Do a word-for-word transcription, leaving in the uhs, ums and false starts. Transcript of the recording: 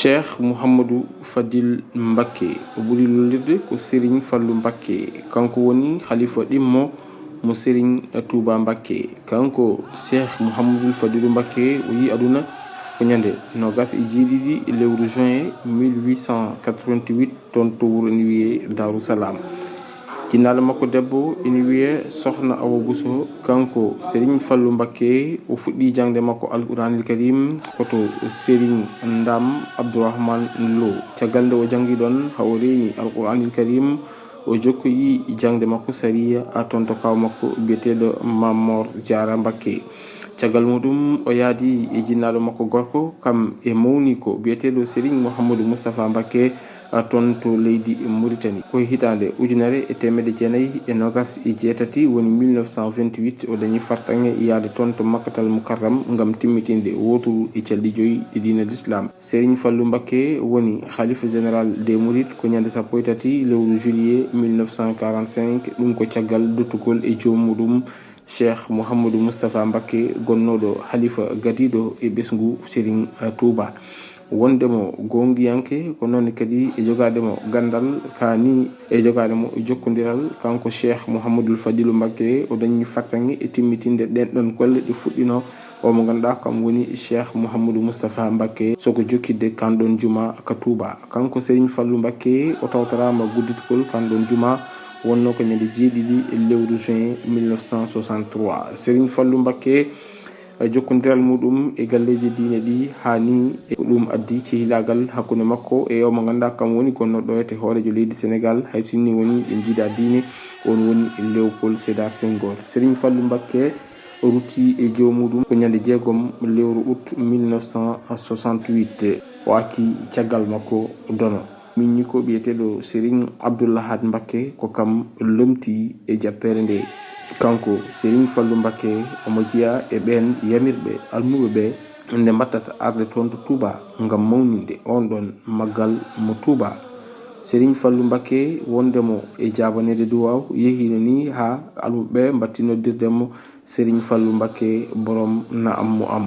Cheikh Mouhamadou Fadil Mbakke, o ɓuri lollirde ko Serigne Fallou Mbakke. Kanko woni khalifa ɗimmo mo Serigne Touba Mbakke. Kanko Cheikh Mouhamadou Fadilou Mbakke, o yi aduna ko ñande nogas e jeeɗiɗi lewru juin mille huit cent quatre-vingt-huit, toon to wuro ene wiyee Darou Salam. Jinnaale makko debbo ene wiyee Sokhna Awa Bousso. Kanko Serigne Fallou Mbakke, o fuɗɗi jaŋde makko Alquraanil Karim ko to Serigne Ndam Abdourahmane Lo. Caggal nde o janngi ɗoon haa o reeni Alquraanil Karim, o jokkoyi jaŋde makko sariya a toon to kaaw makko biyeteeɗo Mamor Diarra Mbakke. Caggal muɗum, o yaadi e jinnaaɗo makko gorko, kam e mawniiko biyeteeɗo Serigne Mouhamadou Moustapha Mbakke, a toon to leydi Mauritanie. Ko e hitaande ujunere e teemedde jeenayi e nogas e jeetati, woni mille neuf cent vingt-huit, o dañi fartaŋŋe yaade toon to Makkatal Mukarram ngam timmitinde wooturu e calɗi joyi ɗi diina Lislaam. Serigne Fallou Mbakke woni khalifa général des Mourides ko ñande sappo e tati lewru juillet mille neuf cent quarante-cinq, ɗum ko caggal duttugol e joom muɗum Cheikh Mouhamadou Moustapha Mbakke, gonnooɗo halifa gadiiɗo e ɓesngu Serigne Touba. Wonde mo goongiyanke, ko noon kadi e jogaade mo ganndal kaani, e jogaade mo jokkondiral, kanko Cheikh Mouhamadoul Fadilou Mbakke, o dañi fartaŋŋe e timmitinde ɗeen ɗoon golle ɗe fuɗɗinoo o mo ngannduɗaa kam woni Cheikh Mouhamadou Moustapha Mbakke, soko jokkidde kan ɗoon juma ka Touba. Kanko Serigne Fallou Mbakke, o tawtoraama gudditgol kan ɗoon juma, wonnoo ko ñande jeeɗiɗi lewru juin mille neuf cent soixante-trois. Serigne Fallou Mbakke, e jokkondiral muɗum e galleeji diine ɗi haani, e ko ɗum addi cehilaagal hakkunde makko e o mo ngannduɗaa kam woni gonnooɗo ɗo e hooreejo leydi Senegal, hay sinni woni ɓe njiida diine, on woni Léopold Sédar Senghor. Serigne Fallou Mbakke o rutti e joom muɗum ko ñande jeegom lewru août mille neuf cent soixante-huit. O acci caggal makko dono. Miññiiko biyeteeɗo Serigne Abdoul Ahad Mbakke, ko kam lomti e jappeere nde. Kanko Serigne Fallou Mbakke, omo jeyaa e ɓeen yamirɓe almuɓe ɓe nde mbattata arde toon to Touba ngam mawninde oon ɗoon maggal mo Touba. Serigne Fallou Mbakke, wonde mo e jaabaneede duwaaw, yehiino ni haa almuɓe ɓe mbaɗti noddirde mo Serigne Fallou Mbakke, borom na am mu am.